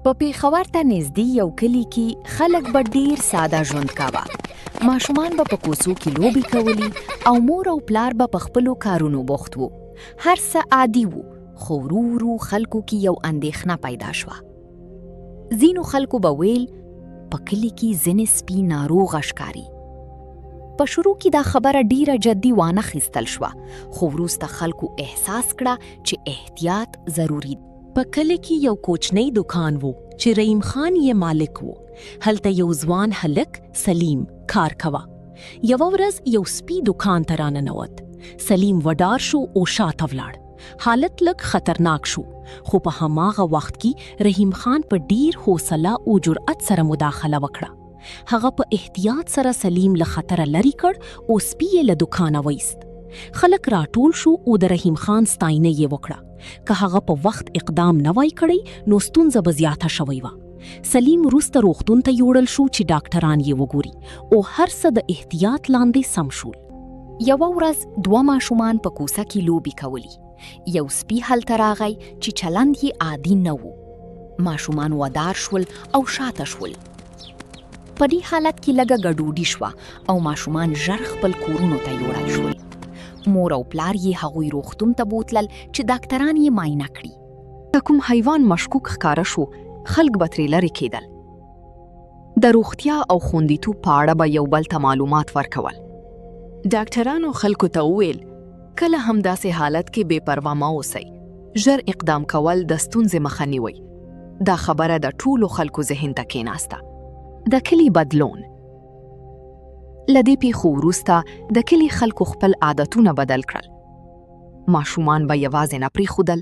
په پېښور ته نږدې یو کلي کې خلک به ډیر ساده ژوند کاوه. ماشومان به په کوڅو کې لوبې کولې او مور او پلار به په خپلو کارونو بوخت وو. هر څه عادي وو، خو ورو ورو خلکو کې یو اندېښنه پیدا شوه. ځینو خلکو به ویل په کلي کې ځینې سپي ناروغه ښکاري. په شروع کې دا خبره ډیره جدي وانه خیستل شوه، خو وروسته خلکو احساس کړه چې احتیاط ضروري دی. په کلي کې یو کوچنی دوکان و چې رحیم خان یې مالک و. هلته یو ځوان هلک، سلیم، کار کوه. یوه ورځ یو سپی دوکان ته راننوت. سلیم وډار شو او شاته ولاړ. حالت لږ خطرناک شو، خو په هماغه وخت کې رحیم خان په ډیر حوصله او جرأت سره مداخله وکړه. هغه په احتیاط سره سلیم له خطره لرې کړ او سپی یې له دوکانه وایست. خلک راټول شو او د رحیم خان ستاینه یې وکړه. که هغه په وخت اقدام نه وای کړی نو ستونزه به زیاته شوی وه. سلیم وروسته روغتون ته یوړل شو چې ډاکټران یې وګوري او هر څه د احتیاط لاندې سم شول. یوه ورځ دوه ماشومان په کوڅه کې لوبې کولې. یو سپی هلته راغی چې چلند یې عادي نه و. ماشومان ودار شول او شاته شول. په دې حالت کې لږه ګډوډي شوه او ماشومان ژر خپل کورونو ته یوړل شول. مور او پلار یې هغوی روغتون ته بوتلل چې داکتران یې معاینه کړي. که کوم حیوان مشکوک ښکاره شو، خلک به ترې لرې کېدل. د روغتیا او خوندیتوب په اړه به یو بل ته معلومات ورکول. ډاکټرانو خلکو ته وویل، کله هم داسې حالت کې بې پروا مه اوسئ، ژر اقدام کول د ستونزې مخه نیوي. دا خبره د ټولو خلکو ذهن ته کېناسته. د کلي بدلون. له دې پېښو وروسته د کلي خلکو خپل عادتونه بدل کړل. ماشومان به یوازې نه پرېښودل.